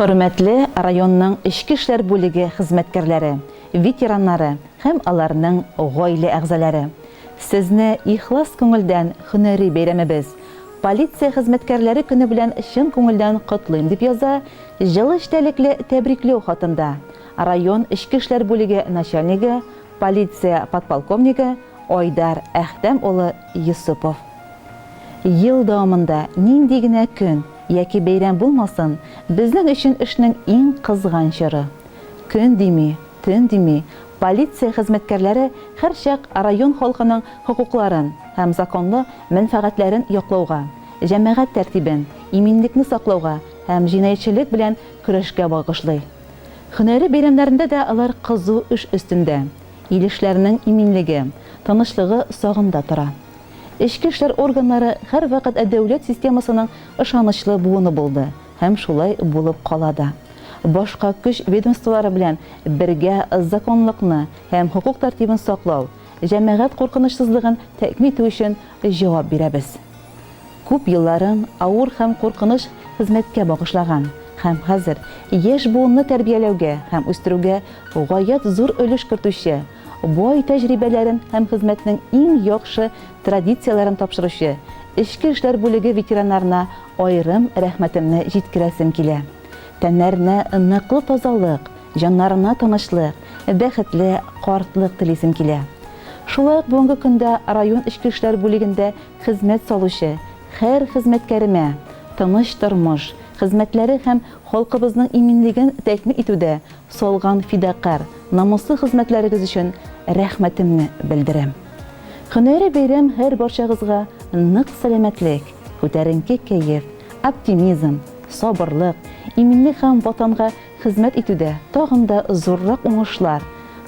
Хөрмәтле районның эчке эшләр бүлеге хезмәткәрләре, ветераннары һәм аларның гаилә әгъзалары! Сезне ихлас күңелдән һөнәри бәйрәмебез, Полиция хезмәткәрләре көне белән чын күңелдән котлыйм, дип яза җылы эчтәлекле тәбрикләү хатында район эчке эшләр бүлеге начальнигы, полиция подполковнигы Айдар Әхтәм улы Йосыпов. Ел дәвамында нинди генә көн яки бәйрәм булмасын, безнең өчен эшнең иң кызган чоры. Көн дими, төн дими, полиция хезмәткәрләре һәрчак район халкының хокукларын һәм законлы мәнфәгатьләрен яклауга, җәмәгать тәртибен, иминлекне саклауга һәм җинаятьчелек белән көрәшкә багышлый. Һөнәри бәйрәмнәрендә дә алар кызу эш өстендә, ил эшләренең иминлеге, тынычлыгы сагында тора. Эчке эшләр органнары һәрвакыт дәүләт системасының ышанычлы буыны булды һәм шулай булып кала да. Башка көч ведомстволары белән бергә законлыкны һәм хокук тәртибен саклау, җәмәгать куркынычсызлыгын тәэмин итү өчен җавап бирәбез. Күп елларын авыр һәм куркыныч хезмәткә багышлаган һәм хәзер яшь буынны тәрбияләүгә һәм үстерүгә гаять зур өлеш кертүче, бай тәҗрибәләрен һәм хезмәтнең иң яхшы традицияләрен тапшыручы эчке эшләр бүлеге ветераннарына аерым рәхмәтемне җиткерәсем килә. Тәннәренә ныклы тазалык, җаннарына тынычлык, бәхетле картлык телисем килә. Шулай ук бүгенге көндә район эчке эшләр бүлегендә хезмәт салучы һәр хезмәткәремә тыныч тормыш, хезмәтләре һәм халкыбызның иминлеген тәэмин итүдә салган фидакарь, намуслы хезмәтләрегез өчен рәхмәтемне белдерәм. Һөнәри бәйрәм һәрбарчагызга нык сәламәтлек, күтәренке кәеф, оптимизм, сабырлык, иминлек һәм Ватанга хезмәт итүдә тагын да зуррак уңышлар,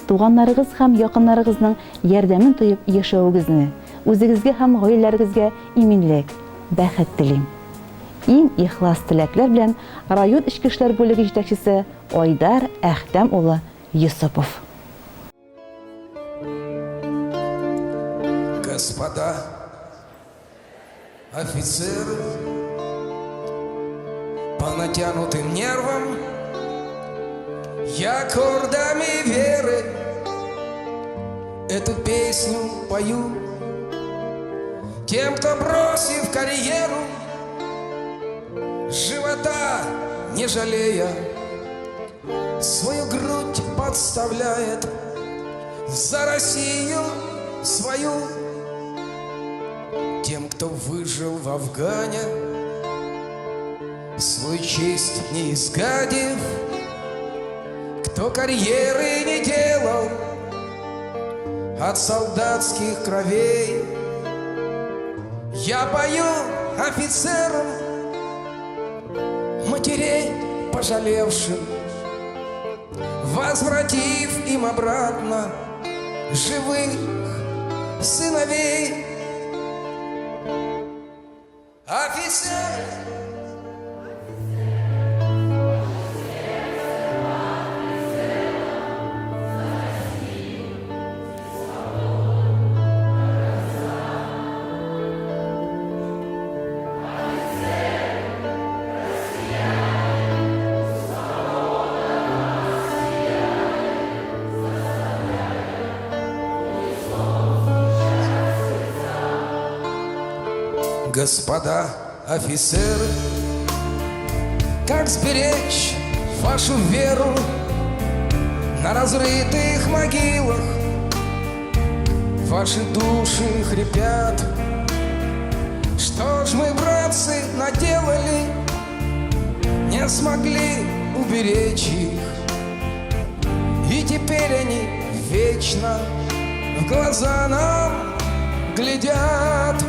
туганнарыгыз һәм якыннарыгызның ярдәмен тоеп яшәвегезне, үзегезгә һәм гаиләләрегезгә иминлек, бәхет телим. Иң ихлас теләкләр белән район эчке эшләр бүлеге җитәкчесе Айдар Әхтәм улы Йосыпов. Господа офицеры, по натянутым нервам я аккордами веры эту песню пою тем, кто, бросив карьеру, живота не жалея, свою грудь подставляет за Россию свою. Тем, кто выжил в Афгане, свою честь не изгадив, кто карьеры не делал от солдатских кровей. Я пою офицерам, матерей пожалевшим, возвратив им обратно живых сыновей. Офицеры! Господа офицеры, как сберечь вашу веру на разрытых могилах? Ваши души хрипят. Что ж мы, братцы, наделали? Не смогли уберечь их. И теперь они вечно в глаза нам глядят.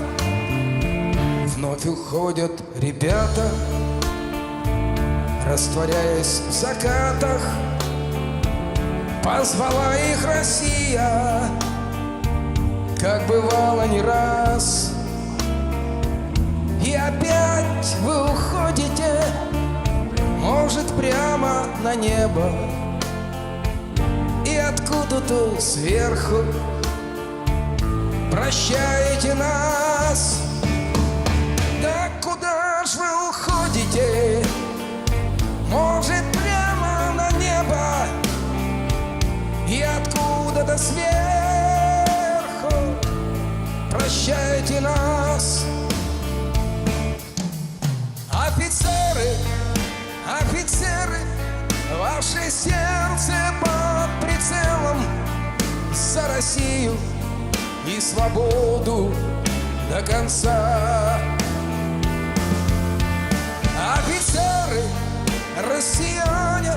Вновь уходят ребята, растворяясь в закатах. Позвала их Россия, как бывало не раз. И опять вы уходите, может, прямо на небо. И откуда-то сверху прощаете нас. Да куда ж вы уходите? Может, Россию и свободу до конца. Офицеры, россияне,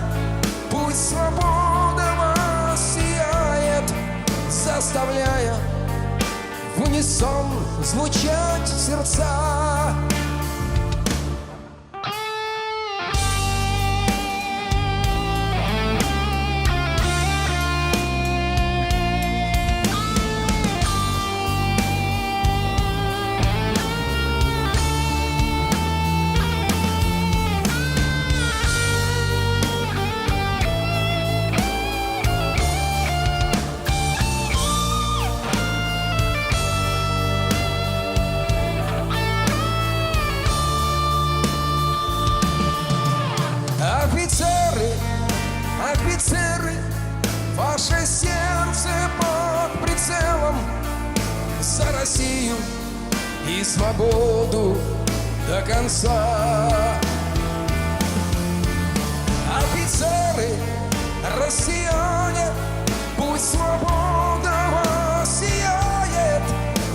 пусть свобода вас сияет, заставляя в унисон звучать сердца. Офицеры, офицеры, ваше сердце под прицелом за Россию и свободу до конца. Офицеры, россияне, пусть свобода вас сияет,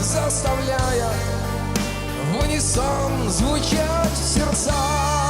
заставляя в унисон звучать сердца.